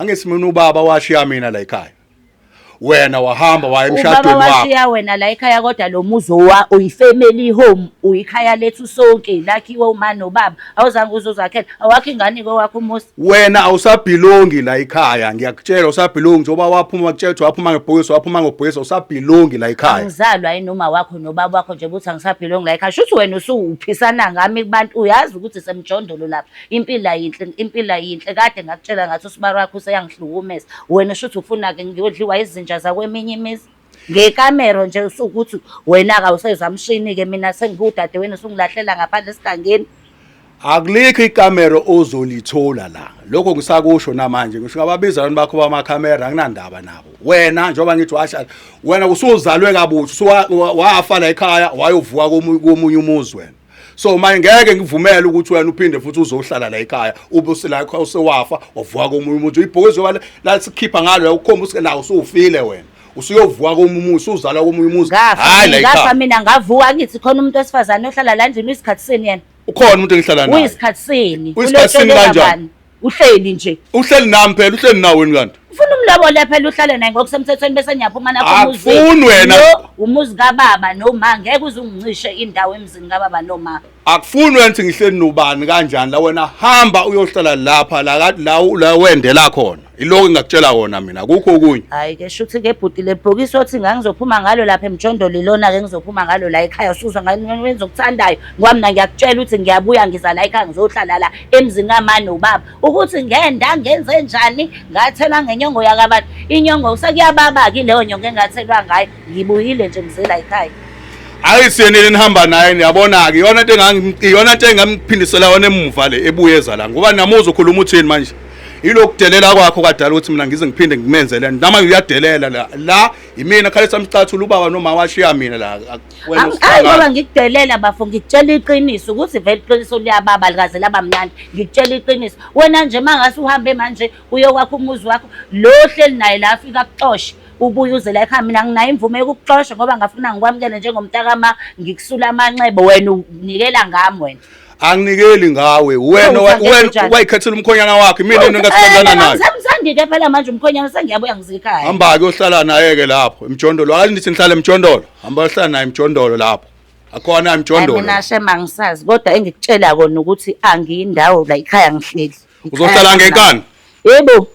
Angithi mina ubaba washiya mina la ekhaya. Wena wahamba waya Ubaba emshadweni wakho. washiya wena la ekhaya kodwa lo muzi owa uyifamily home uyikhaya lethu sonke lakhiwe uma nobaba awuzange uzozakhela awakho ingane kowakho umuzi. Wena awusabhilongi la ekhaya ngiyakutshela usabhilongi njengoba waphuma wakutshela ukuthi waphuma ngebhokisi waphuma ngebhokisi awusabhilongi la ekhaya. Angizalwa yini uma wakho nobaba wakho nje ukuthi angisabhilongi la ekhaya. Shuthi wena usuwuphisana ngami kubantu uyazi ukuthi semjondolo lapha. Impilo ayinhle, impilo ayinhle. Kade ngakutshela ngathi usibari wakho useyangihlukumeza. Wena shuthi ufuna-ke ngiyodliwa izinja zakweminye imizi. Ngekamero nje usukuthi wena-ke awusezwa mshini-ke mina sengiwudadewenu usungilahlela ngaphandle esigangeni. Akulikho ikamero ozolithola la. Lokho ngisakusho namanje ngisho ngababiza abantu bakho bamakhamera anginandaba nabo. Wena njengoba ngithi washa wena usuzalwe kabusha wafa la ekhaya wayovuka komunye umuzi wena. So manje ngeke ngivumele ukuthi wena uphinde futhi uzohlala la ekhaya ube usela ekhaya usewafa wavuka komunye umuntu ibhokisi yoba la sikhipha ngalo ukhomba ukuthi la usufile wena usuyovuka komunye umuzi usuzalwa komunye umuzi hayi la ekhaya. Ngafa mina ngavuka ngithi khona umuntu wesifazane ohlala la endlini uyisikhathi sini yena. Ukhona umuntu engihlala naye. Uyisikhathi sini. Uyisikhathi sini kanjani? Uhleli nje. Uhleli nami phela uhleli nawe wena kanti. Ufuna umlobole phela uhlale naye ngokusemthethweni bese niyaphuma nakho emuzini. Akufuni wena. Lo umuzi kababa noma ngeke uze ungincishe indawo emzini kababa noma. Akufuni wena ukuthi ngihleli nobani kanjani la wena hamba uyohlala lapha la la la wendela khona. Iloko engakutshela kona mina akukho okunye. Hayi ke shuthi ke bhuti lebhokisi othi ngangizophuma ngalo lapha emjondolo ilona ke ngizophuma ngalo la ekhaya usuzwa ngani wenza okuthandayo ngoba mina ngiyakutshela ukuthi ngiyabuya ngiza la ekhaya ngizohlala la emzini kama nobaba ukuthi ngenda ngenze njani ngathela ngenyongo yakabantu inyongo sekuyababa-ke leyo nyongo engathelwa ngayo ngibuyile nje ngizela ekhaya. Ayisiyenile nihamba naye niyabona-ke iyona nto iyona nto engamphindisela yona emuva le ebuyeza la ngoba namuzwa ukhuluma uthini manje yilokudelela kwakho kwadala ukuthi mina ngize ngiphinde ngimenze le nto namanje uyadelela la la yimina khalisa umcathula ubaba noma washiya mina la wena Hayi ngoba ngikudelela bafo ngikutshela iqiniso ukuthi vele iqiniso liyababa likaze laba mnandi ngikutshela iqiniso wena nje mangase uhambe manje uyokwakha umuzi wakho lo hleli naye la afika akuxoshe ubuye uze la ekhaya mina nginayo imvume yokukuxosha ngoba ngafuna ngikwamukele njengomntakama ngikusula amanxeba wena unikela ngami wena Anginikeli ngawe wena wena wayikhethela umkhonyana wakho imina into engasithandana naye. Angisamthandi ke phela manje umkhonyana sengiyabuya ngizikhaya. Hamba ke uhlala naye ke lapho emjondolo. Akazi nithi nihlala emjondolo. Hamba uhlala naye emjondolo lapho. Akhona emjondolo. Mina shema ngisazi kodwa engikutshela kona ukuthi angiyindawo la ekhaya ngihleli. Uzohlala ngenkani? Yebo.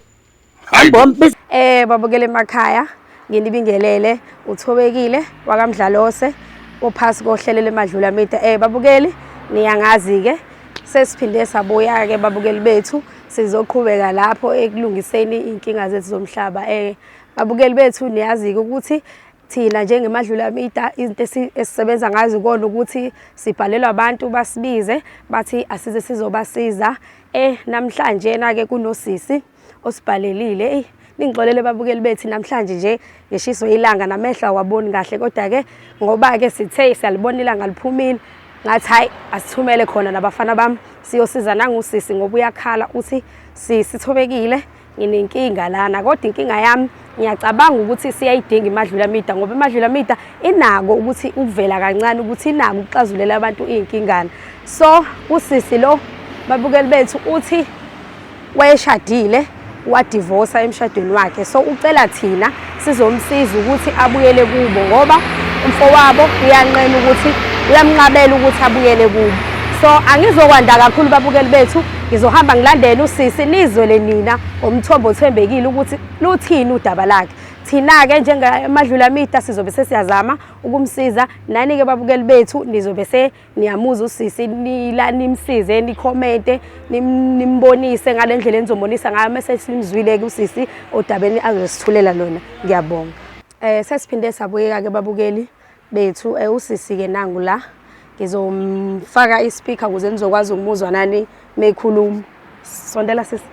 Babukele emakhaya nginibingelele uthobekile wakamdlalose ophasi kohlelo lemadlula media. Babukeli niyangazi ke sesiphinde sabuya ke babukeli bethu sizoqhubeka lapho ekulungiseni inkinga zethu zomhlaba. Babukeli bethu niyazi ke ukuthi thina njengemadlula media izinto esisebenza ngazo ikona ukuthi sibhalelwa abantu basibize bathi asize sizobasiza. Namhlanje na ke kunosisi osibhalelile. Eyi ningixolele babukeli bethu namhlanje nje ngishiswe ilanga namehlo awaboni kahle kodwa ke ngoba ke sithe siyalibona ilanga liphumile ngathi hayi asithumele khona nabafana bami siyosiza nangusisi ngoba uyakhala uthi sithobekile nginenkinga lana kodwa inkinga yami ngiyacabanga ukuthi siyayidinga imadlula mida ngoba imadlula mida inako ukuthi ukuvela kancane ukuthi inako ukuxazulela abantu iy'nkingana so usisi lo babukeli bethu uthi wayeshadile wadivosa emshadweni wakhe so ucela thina sizomsiza ukuthi abuyele kubo ngoba umfowabo uyanqena ukuthi uyamnqabela ukuthi abuyele kubo so angizokwanda kakhulu babukeli bethu ngizohamba ngilandele usisi nizwele nina ngomthombo othembekile ukuthi luthini udaba lakhe thina-ke njengamadlulamida sizobe sesiyazama ukumsiza nani-ke babukeli bethu nizobe niyamuzwa usisi nila nimsize nikhomente nimbonise ngale ndlela enizombonisa ngayo mese simzwile-ke usisi odabeni azosithulela lona ngiyabonga. Sesiphinde sabuyeka-ke babukeli bethu usisi-ke nangu la ngizomfaka ispeaker ukuze nizokwazi ukumuzwa nani mekhuluma. Sondela sisi.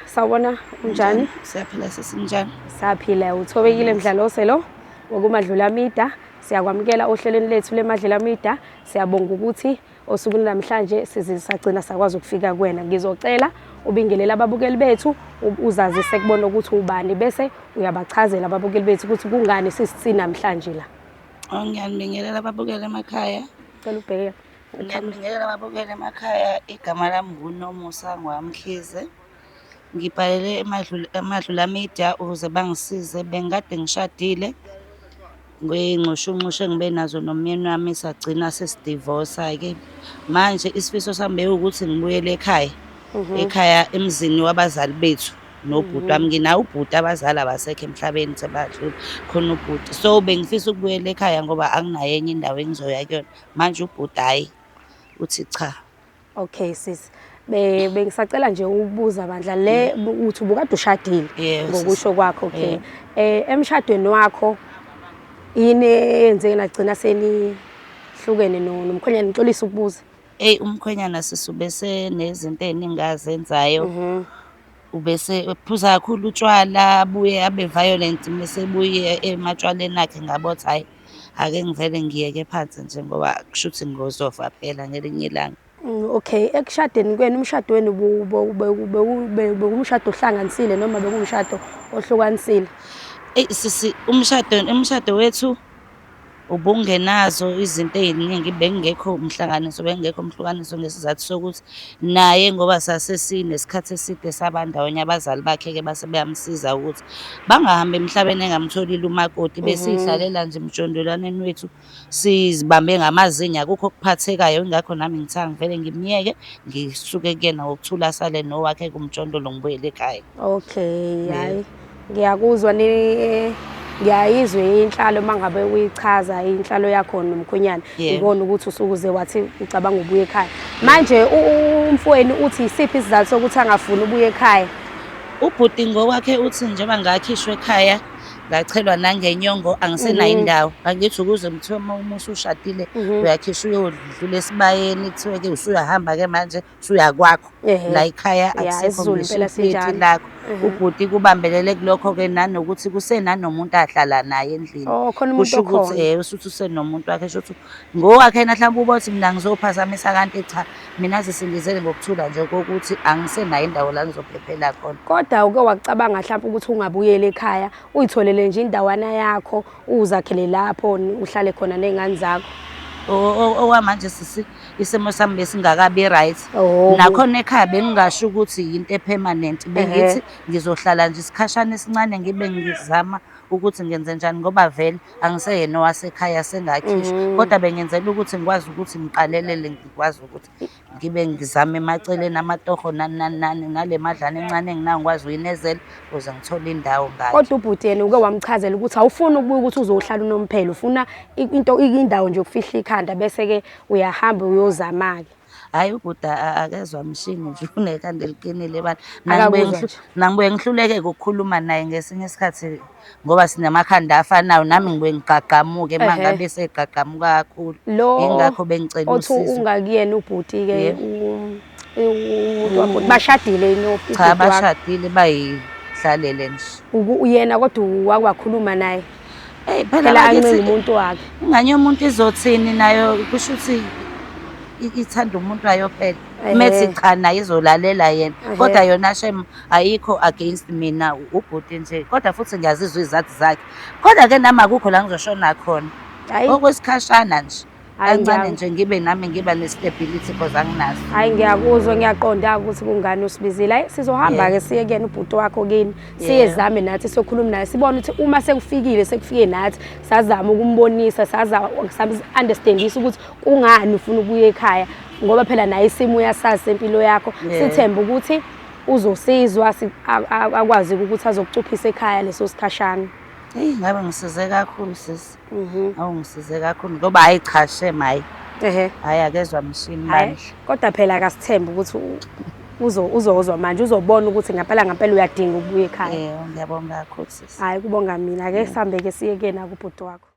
Sawubona unjani? Siyaphila sisi njani? Siyaphila uthobekile Mdlalose lo wokumadlulamida. Siyakwamukela ohlelweni lethu lemadlulamida. Siyabonga ukuthi osukwini namhlanje size sagcina sakwazi ukufika kuwena. Ngizocela ubingelele ababukeli bethu uzazise kubona ukuthi ubani bese uyabachazela ababukeli bethu ukuthi kungani sisi namhlanje la. Oh ngiyanibingelela ababukeli emakhaya. Cela ubheke. Ngiyabingelela ababukeli emakhaya, igama lami nguNomusa ngwaMkhize. Ngibhalele eMadlula Media ukuze bangisize. Bengikade ngishadile ngey'nxushunxushu engibe nazo nomyeni wami sagcina sesidivosa-ke. Manje isifiso sami bekuwukuthi ngibuyele ekhaya, ekhaya emzini wabazali bethu nobhuti wami. Nginawo ubhuti, abazali abasekho emhlabeni sebadlula, khona ubhuti. So bengifisa ukubuyela ekhaya ngoba anginayo enye indawo engizoya kuyona. Manje ubhuti hhayi, uthi cha. Okay sis. Bengisacela nje ukubuza bandla le uthi ubukade ushadile ngokusho kwakho okay. Emshadweni wakho yini eyenzeke nagcina senihlukene nomkhwenyana ngixolisa ukubuza. Eyi umkhwenyana sisi ubese nezinto ey'ningi azenzayo. Ubese ephuza kakhulu utshwala abuye abe violent mese ebuye ematshwaleni akhe ngabona hhayi ake ngivele ngiyeke phansi nje ngoba kushuthi ngozofa phela ngelinye ilanga. Okay, ekushadeni kwenu umshado wenu bewumshado ohlanganisile noma bekumshado ohlukanisile? Eyi sisi umshado wethu ubungenazo izinto ey'ningi, bekungekho umhlanganiso, bekungekho umhlukaniso ngesizathu sokuthi naye ngoba sasesinesikhathi eside sabandawonye, abazali bakhe-ke base beyamsiza ukuthi bangahambi emhlabeni engamtholile umakoti. Besiy'hlalela nje emjondolwaneni wethu sizibambe ngamazinyo, akukho okuphathekayo. Yingakho nami ngithe angivele ngimyeke ngisuke kuyena ngokuthula asale nowakhe kumjondolo ngibuyele ekhaya. Okay, hayi ngiyakuzwa ni ngiyayizwa inhlalo uma ngabe uyichaza inhlalo yakho nomkhwenyana ngibona ukuthi usukuze wathi ucabanga ubuye ekhaya. Manje umfowenu uthi isiphi isizathu sokuthi angafuni ubuye ekhaya? Ubhuti ngokwakhe uthi njengoba ngakhishwa ekhaya ngachelwa nangenyongo angisenayo indawo. Angithi ukuze kuthiwe uma usushadile uyakhishwa uyodlula esibayeni kuthiwe-ke usuyahamba-ke manje usuyakwakho la ekhaya akusekho ngisho ipleti lakho. Ubhuti kubambelele kulokho-ke nanokuthi kusenanomuntu ahlala naye endlini. Oh, khona umuntu Kusho ukuthi okhona. Usuthi usenomuntu wakhe, sho ukuthi ngowakhe yena mhlawumbe ubothi mina ngizophazamisa kanti cha, mina sisindizele ngokuthula nje kokuthi angisenayo indawo la ngizophephela khona. Kodwa uke wacabanga mhlawumbe ukuthi ungabuyeli ekhaya, uyitholele nje indawana yakho, uzakhele lapho uhlale khona ney'ngane zakho? Okwamanje sisi isimo sami besingakabi right. Oh. Nakhona ekhaya bengingasho ukuthi yinto epermanent, bengithi ngizohlala nje isikhashana esincane ngibe ngizama ukuthi ngenze njani ngoba vele angiseyena owasekhaya sengakhishwa. Kodwa bengenzela ukuthi ngikwazi ukuthi ngiqalelele ngikwazi ukuthi ngibe ngizama emaceleni amatoho nani nani nani nale madlana encane enginayo ngikwazi ukuyinezela ukuze ngithole indawo ngakhe. Kodwa ubhuti yena uke wamchazela ukuthi awufuni ukubuya ukuthi uzohlala unomphelo, ufuna into indawo nje yokufihla ikhanda bese-ke uyahamba uyozama-ke. Hhayi ubhuti akezwa mshini nje unekhanda eliqinile bani. Akakuzwa nje. Nangibuye ngihluleke ukukhuluma naye ngesinye isikhathi ngoba sinamakhanda afanayo nami ngibuye ngigqagqamuke uma ngabe segqagqamuka kakhulu. Lo Yingakho bengicela othi usizo. ungakuyena ubhuti-ke Yebo. umuntu wakho bashadile yini ubhuti Cha wakho? bashadile bayihlalele nje. Uyena kodwa wakwakhuluma naye. Eyi phela Phela bakithi ancenga umuntu wakhe. ingane yomuntu izothini nayo kusho ukuthi ithanda umuntu wayo phela. Methi cha naye izolalela yena. Kodwa yona shem ayikho against mina ubhuti nje. Kodwa futhi ngiyazizwa izathu zakhe. Kodwa ke nami akukho la ngizoshona khona. Okwesikhashana nje. Kancane nje ngibe nami ngiba ne-stability because anginaso. Hayi ngiyakuzwa ngiyaqonda ukuthi kungani usibizile. Hayi sizohamba ke siye kuyena ubhuti wakho kini. Siyezame nathi siyokhuluma naye sibone ukuthi uma sekufikile sekufike nathi sazama ukumbonisa sazama understandisa ukuthi kungani ufuna ukuya ekhaya ngoba phela naye isimo uyasazi sempilo yakho. Sithemba ukuthi uzosizwa akwazi ukuthi azokucuphisa ekhaya leso sikhashana. Eyi ngabe ngisize kakhulu sisi. Awu ngisize kakhulu ngoba hayi cha shem hayi. Hayi akezwa mshini bandla. Kodwa phela akasithemba ukuthi uzozwa manje uzobona ukuthi ngempela ngempela uyadinga ukubuya ekhaya. Yebo ngiyabonga kakhulu sisi. Hayi kubonga mina ake sihambe ke siye kuyena kubhuti wakho.